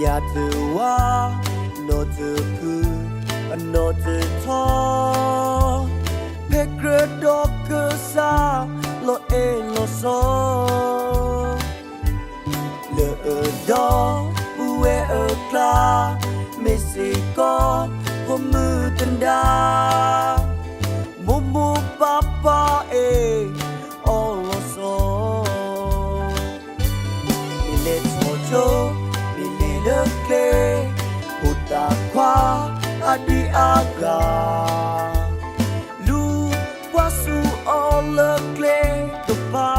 ညၣ်တဝါ, နီၢ်တဖု, အနီၢ်တထီ, ဖဲကြၢးဒီးကစၢ် လီၤအဲၣ်လီၤစီ လၢအဒီပုၢ်ဝဲၢ်အကျါ, မ့ၢ်စ့ၢ်ကီး ဖိမုၣ်သဒါ, မိၢ်မိၢ်ပၢ်ပၢ်အဲၣ်အီၤလီၤစီ, မ့ၢ်လဲၤထီၣ်ကၠိ, မ့ၢ်လဲၤလၢကျဲ, ဖိသၣ်ခွါအဒံးအါဂၤ လူၤကွၢ်ဆူအီၤလၢကျဲကပၤ,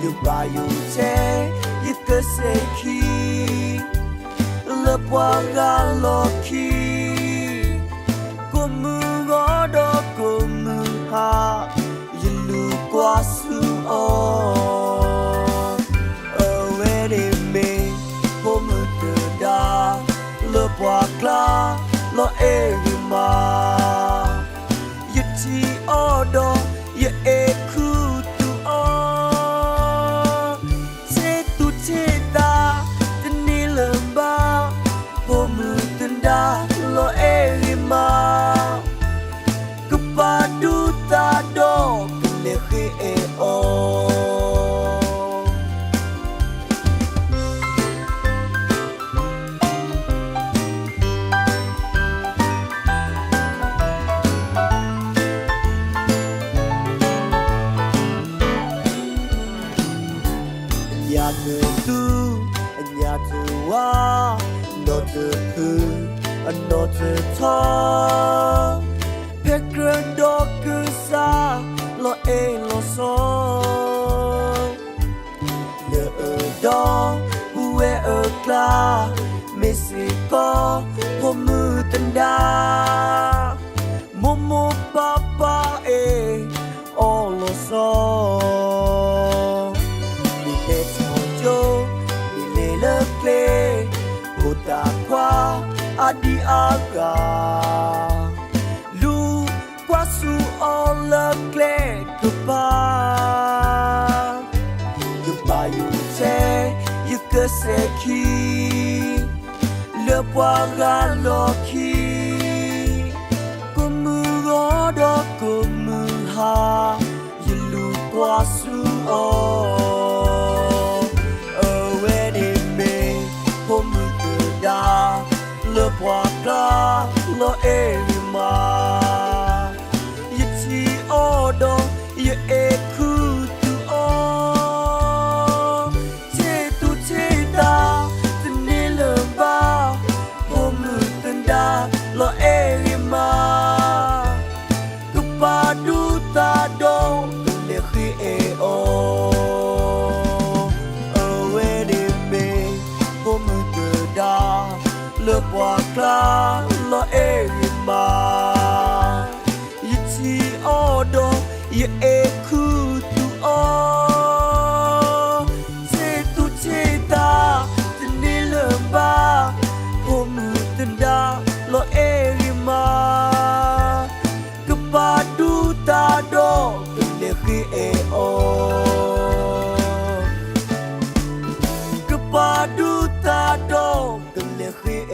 ယဘၣ်ယိၣ်ထဲ ယကစဲးခံ လၢပှၤဂၤလီၢ်ခံ, ကိးမုၢ်ဂီၤဒီးကိးမုၢ်ဟါ ယလူၤကွၢ်ဆူအီၤ, အဝဲန့ၣ်မ့ၢ် ဖိမုၣ်သဒါ လၢပှၤကျါ လီၤအဲၣ်ဂ့ၤမး, ယထံၣ်အီၤဒီး ယအဲၣ်ခူသူၣ်အီၤ, ဆ့သူၣ်ဆ့သး တန့ၢ်လၢၤဘၣ်, ဖိမုၣ်သဒါ လီၤအဲၣ်ဂ့ၤမး, ကပာ်ဒူသးဒီး ကလဲၤဃ့အဲၣ်အီၤ ညၣ်တသူ, ညၣ်တဝါ, နီၢ်တဖု, အနီၢ်တထီ, ဖဲကြၢးဒီးကစၢ် လီၤအဲၣ်လီၤစီ လၢအဒီပုၢ်ဝဲၢ်အကျါ, မ့ၢ်စ့ၢ်ကီး ဖိမုၣ်သဒါ, မိၢ်မိၢ်ပၢ်ပၢ်အဲၣ်အီၤလီၤစီ, မ့ၢ်လဲၤထီၣ်ကၠိ, မ့ၢ်လဲၤလၢကျဲ, ဖိသၣ်ခွါအဒံးအါဂၤ လူၤကွၢ်ဆူအီၤလၢကျဲကပၤ, ယဘၣ်ယိၣ်ထဲ ယကစဲးခံ လၢပှၤဂၤလီၢ်ခံ, ကိးမုၢ်ဂီၤဒီးကိးမုၢ်ဟါ ယလူၤကွၢ်ဆူအီၤ, အဝဲန့ၣ်မ့ၢ် ဖိမုၣ်သဒါ လၢပှၤကျါ လီၤအဲၣ်ဂ့ၤမး, ယထံၣ်အီၤဒီး ယအဲၣ်ခူသူၣ်အီၤ, ဆ့သူၣ်ဆ့သး တန့ၢ်လၢၤဘၣ်, ဖိမုၣ်သဒါ လီၤအဲၣ်ဂ့ၤမး, ကပာ်ဒူသးဒီး ကလဲၤဃ့အဲၣ်အီၤ, အဝဲန့ၣ်မ့ၢ် ဖိမုၣ်သဒါ လၢပှၤကျါ လီၤအဲၣ်ဂ့ၤမး, ယထံၣ်အီၤဒီး ယအဲၣ်ခူသူၣ်အီၤ, ဆ့သူၣ်ဆ့သး တန့ၢ်လၢၤဘၣ်, ဖိမုၣ်သဒါ လီၤအဲၣ်ဂ့ၤမး, ကပာ်ဒူသးဒီး ကလဲၤဃ့အဲၣ်အီၤ, ကပာ်ဒူသးဒီး ကလဲၤဃ့အဲၣ်အီၤ.